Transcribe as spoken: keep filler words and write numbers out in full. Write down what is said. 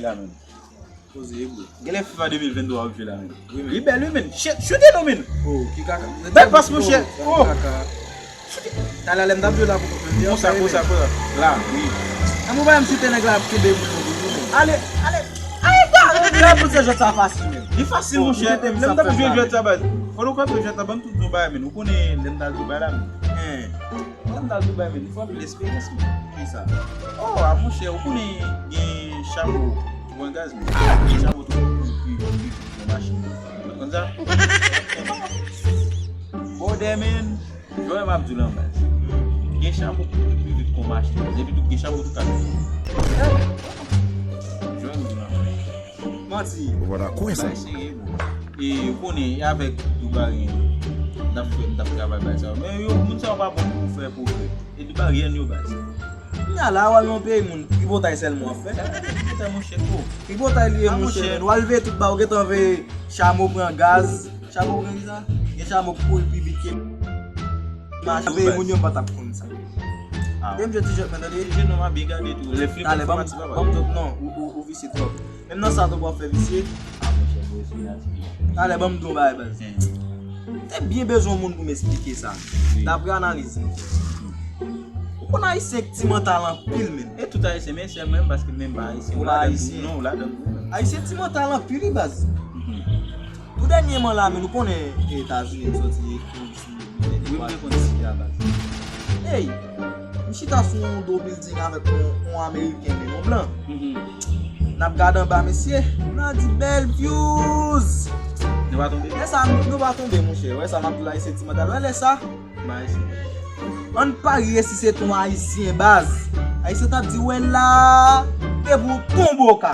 la menm. Poze, bro. Genlè FIFA de mil venntwa w ap jwe la menm. Wi, men. Li bèl, wi, men. Shit, choute non, men. Oh, ki kaka. Bèl pas, monchè. Oh. Kaka. Talè lè m t ap jwe la pou konprann. Konsa, konsa, konsa. La, wi. Nan moman m choute nèg la ap kenbe moun nan wi, men. Ale, ale. Ale, ale, ale, pou se jwèt sa fasil, men. Li fasil, monchè. Lè m t ap jwe jwèt sa, baz. Fò nou konprann jwèt la, ban m tout nou bagay, men. Ou konnen lè m t al Dubai la, men. Lè m t al Dubai, men. Li fò anpil esperyans, men. Kisa? Oh, a, monchè, ou konnen gen chapo. Ou pran gaz, men. Gen chapo tou, pi, pi, pi, pi, machin. Ou konn sa? Brother, men. Jwè m ap di w lan baz. Gen chapo ki pi vit kon machin. Epi tou gen chapo tou ka. Jwè m di w lan baz. Manti. Ou pa ta kwè sa. Bay serye, bro. E ou konnen, e avèk Dubai, n ap fè, n ap travay bay sa yo. Men yo, moun sa yo pa bon pou fè pwogrè. E Dubai, ryen yo baz. Kounye a la, w al nan yon peyi moun, tripotay sèlman w ap fè. Tripotay, monchè, ko. Tripotay li ye, monchè. W al veye tout ba, ou gentan veye chamo pran gaz. Chamo pran kisa? Gen chamo k kouri pi vit ke machin. Veye moun yo pa t ap konn sa. Ah. Menm jwèt ti jwèt mwen, tande. Jwèt non, m ap byen gade tou. Lè flip. Talè, ban m, ban m tout, non, ou, ou, ou visye twòp. Menm nan sa tou w ap fè visye. Ah, monchè, bro, espri a ti byen. Talè, ban m di w bagay, baz. Te byen bezwen moun pou m esplike sa. Wi. Daprè analiz m fè. Ou konn ayisyen k ti mantal anpil menm. E tout ayisyen, men sèl mwen, paske menm pa ayisyen. Ou pa ayisyen. Non, ou ladan tou. Ayisyen ti mantal anpil, wi, baz. Mhm. Tou dènyèman la, men nou konnen Etazini, m soti, wi, m te konn isi a, baz. Ey, m chita sou yon do bilding avèk yon, yon Ameriken, men yon blan. Mhm. N ap gade anba, mesye. N a di bèl views. Nou pa tonbe? Lè sa, nou pa tonbe, monchè. Wè sa, m ap di w la, se ti mantal. Wè lè sa. Ann parye si se t on Ayisyen, baz. Ayisyen t ap di, wè la, depi w tonbe, w ka.